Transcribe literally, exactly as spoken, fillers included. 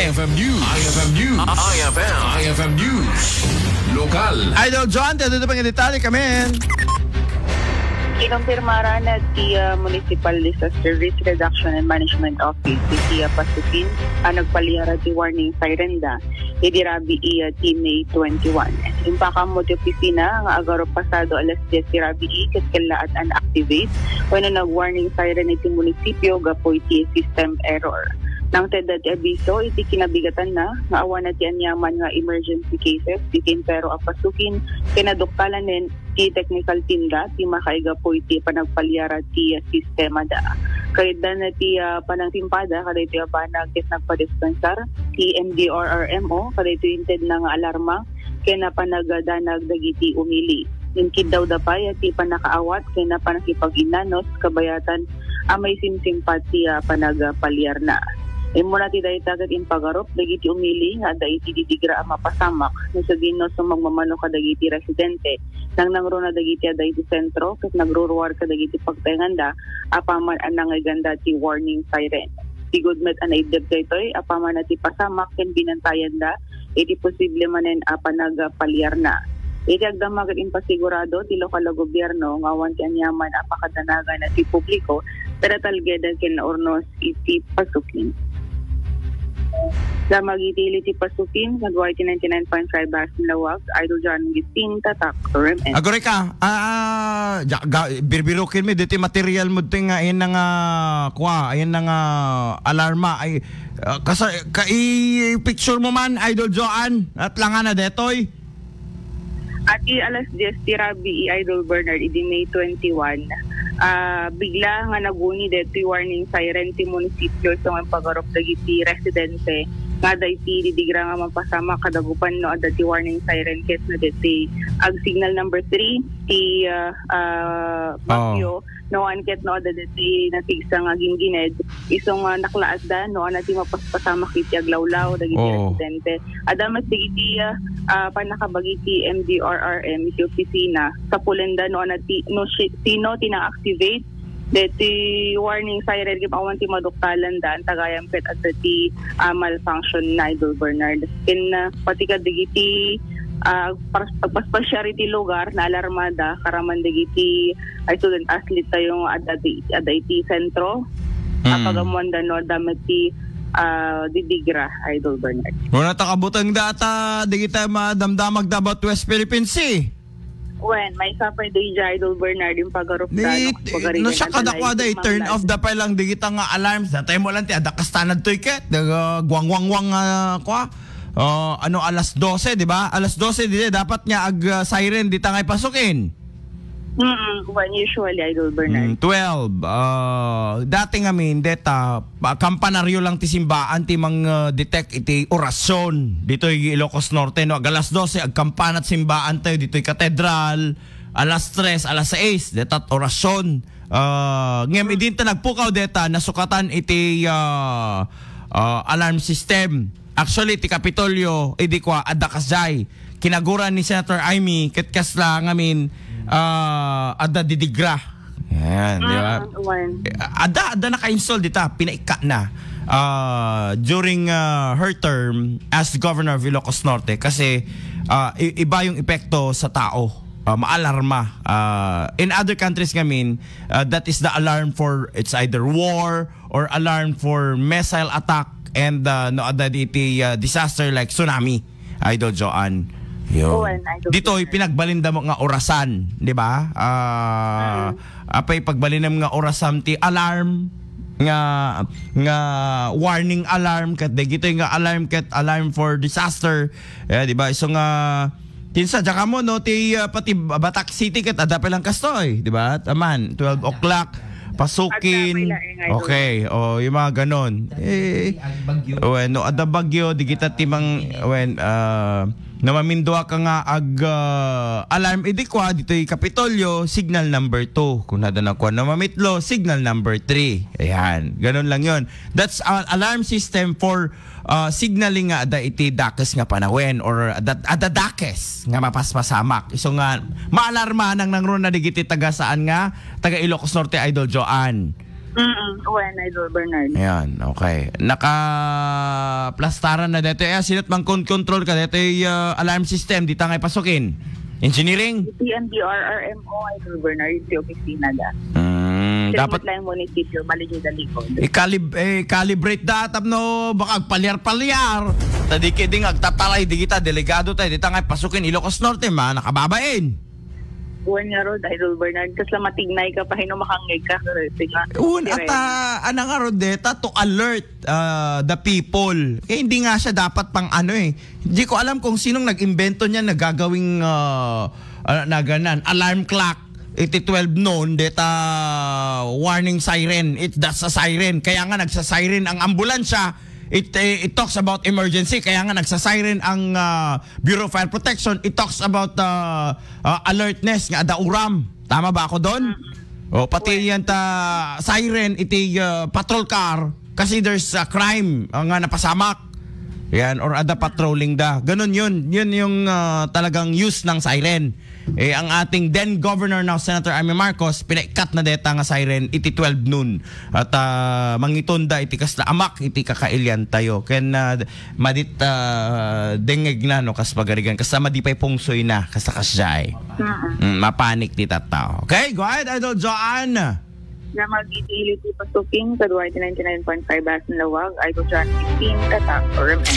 I F M News. I F M News. I F M. I F M News. Lokal. Idol John, dito pa nga detalye kami. Kinumpirmara na ti, ah, Municipal Disaster Risk Reduction and Management Office, ti, ah, Pasukin, a nagpaliara ti warning siren da idi rabii, ah, ti May twenty-one. Impaka mo ti opisina nga agarup pasado alas dies ti rabii ket kellaat a na-activate wenno nag-warning siren iti munisipyo gapu iti system error. Nangted da ti abiso iti kinabigatanna nga awan na ti aniaman nga emergency cases iti entero a Pasukin ken naduktalanen ti technical team da ti makaigapu iti panagpaliara ti sistema da. Kayatda na ti, ah, panangtimpada kadaytoy a banag ket nagpadispensar ti M D R R M O kadaytoy intedna nga alarma ken napanaganag dagiti umili. Inkiddawda pay ti pannakaawat ken pannakipag-innanos kabayatan a maisimsimpat ti, ah, panagpaliarna. Immuna ti dayta ket impagarup dagiti umili nga adda iti didigra a mapasamak no sadino sumagmamano kadagiti residente. Nangnangruna dagiti adda iti sentro ket nagruruar kadagiti pagtaenganda apaman a nangayganda ti warning siren. Sigud met a naiddep daytoy apaman a ti pasamak ken binantayanda iti posible manen a panagpaliarna. Iti agdama ket impasigurado ti lokal a gobierno nga awan ti aniaman a pakadanagan ti publiko, ta natalged ken naurnos iti Pasukin. Damag iti ili ti Pasukin, nga duay ti ninety-nine point five Basin Lawag, Idol John Gistin, Tatak, R M N. Agoreka, ah, ja-, ga-, birbirukin mi, dito material mo dito nga, ayan na nga, kwa, ayan na nga alarma, ay, ah, kasa-, ka-, i-, i-picture mo man, Idol Joan, at lang na detoy. Iti alas dies ti rabii, Idol Bernard, idi May twenty-one, ah, bigla nga naguni detoy warning siren ti munisipyo isu nga impagarup dagiti residente nga adda iti didigra nga mapasamak kadagupan no adda ti warning siren ket no detoy ag signal number three ti, ah, ah, bagyo. No, anket no, adda dagiti napigsa nga ginggined, isu nga naklaatda, no, ana ti mapaspasamak iti aglawlaw, dagiti Oo. residente. Adda met dagiti, ah, ah, pannakabagi ti M D R R M iti opisina, sapulenda, no, ana ti, no, si-, sino ti na-activate deti warning siren, ket awan ti maduktalanda, anta gayam ket adda ti, ah, malfunction na Idol Bernard. Ken, ah, pati kadagiti, ah, pas-, pagpaspasiar iti lugar, naalarmada, karaman dagiti ay student athlete tayo nga adda di, adda iti sentro. Mm. Apagamuan da no, adda met ti, ah, didigra, Idol Bernard. Wala ta kabuteng data, di kita madamdamag da about West Philippine Sea. Wen, may sapay da ija, Idol Bernard, yung pagarup Ni, da, no, no, pagarigan siya at kadakwa da, i-turn off da pa lang di kita nga alarms. Datay mo lang ti, adda kastanad to iket, daga guang-guang-guang, ah, kwa. Oh, ano, alas dose, di ba? Alas dose, di, dapat nga ag, ah, siren, di ta nga ipasukin. Mm, when usually, Idol Bernard. Mm, twelve. Ah, dati nga min, deta, pa-, kampanaryo lang ti simbaan ti mang, ah, detect iti orasyon. Ditoy Ilocos Norte, no? Ag alas dose, agkampanat simbaan tayo ditoy katedral. Alas tres, alas sais, detat orasyon. Ah, ngem, idin ta nagpukaw deta, nasukatan iti, ah, ah, alarm system. Actually, ti Kapitolyo, idi kwa, adda kasjay. Kinaguran ni Senator Imee, ket kasla ngamin, ah, adda didigra. Yan, di ba? Ah, wen. Adda, adda naka-install dita, pinaikka na. Ah, during, ah, her term as governor of Ilocos Norte, kasi, ah, i-, iba yung epekto sa tao. Ah, maalarma. Ah, in other countries ngamin, ah, that is the alarm for, it's either war or alarm for missile attack and, ah, no, adda iti, ah, disaster like tsunami. Idol Joan. Yo. Wen, Idol Ditoy, Joan. Pinagbalinda mo nga orasan, di ba? Ah, Mm. apay pagbalinam nga orasan ti alarm nga, nga warning alarm ket dagitoy nga alarm ket alarm for disaster. Eh, di ba? So nga, kinsa, diak ammo, no, ti, ah, pati Batak City ket adda pa lang kastoy, di ba? Taman, twelve o'clock, pasukin. Adda pa lang, eh, Idol. Okay, o, yung mga ganon. Eh, Ag bagyo. Wen, no, adda bagyo, di kita ti mang, wen, ah, namamindua ka nga ag, ah, alarm, idi kwa, ditoy Kapitolyo, signal number two. Kung nada na kwa, namamitlo, signal number three. Ayan, ganon lang yon. That's, ah, alarm system for, ah, signaling nga adda iti dakes nga panawen or adda, adda dakes nga mapaspasamak. Isu nga, maalarma nang nangruna digiti taga saan nga, taga Ilocos Norte, Idol Joan. Mm, wen, Idol Bernard. Ayan, okay. Naka-plastaran na dito. Eh, sino't mang kon-control ka dito, eh, alarm system, dita nga ipasukin? Engineering? P M D R R M O, Idol Bernard, iti opisina da. Mm, Sir, dapat lang munisipyo, balik yung dalikod. I-calib-, eh, calibrate da tapno baka agpalyar-palyar. Tadi kiding agtatalay, di kita delegado tayo, dita nga ipasukin, Ilocos Norte, ma, nakababain. Wen ngarud, Idol Bernard, kasla matignay ka, pahino makangngeg ka, kasi nga, Wen, sirena. Ata, ana ngarud, deta to alert, ah, the people. Kaya hindi nga siya dapat pang ano eh. Hindi ko alam kung sinong nag-imbento niyan na gagawing, ah, ah, na ganan, alarm clock. Iti twelve noon, deta warning siren. It, that's a siren. Kaya nga nagsa-siren ang ambulansya. It, eh, it talks about emergency. Kaya nga nagsa-siren ang, ah, Bureau of Fire Protection. It talks about, ah, ah, alertness nga ada uram. Tama ba ako doon? O, pati yan ta siren iti, ah, patrol car kasi there's a crime, ah, nga napasamak. Yan, or ada patrolling da. Ganun yun. Yun yung, ah, talagang use ng siren. Eh, ang ating then governor now, Senator Amy Marcos, pinaikat na deta nga siren iti twelve noon. At, ah, mangitonda iti kasla amak iti kakailian tayo. Ken, ah, madit, ah, dengeg na, no, kas pagarigan. Kasla madi pay pungsoy na, kasla kasjay. Mm-mm. Mm, mapanik ti tattao. Okay, go ahead, Idol Joanne. Nga mag-iti pasukin, kadua iti ninety-nine point five Basin Lawag, Idol John fifteen, Tatak, or M N.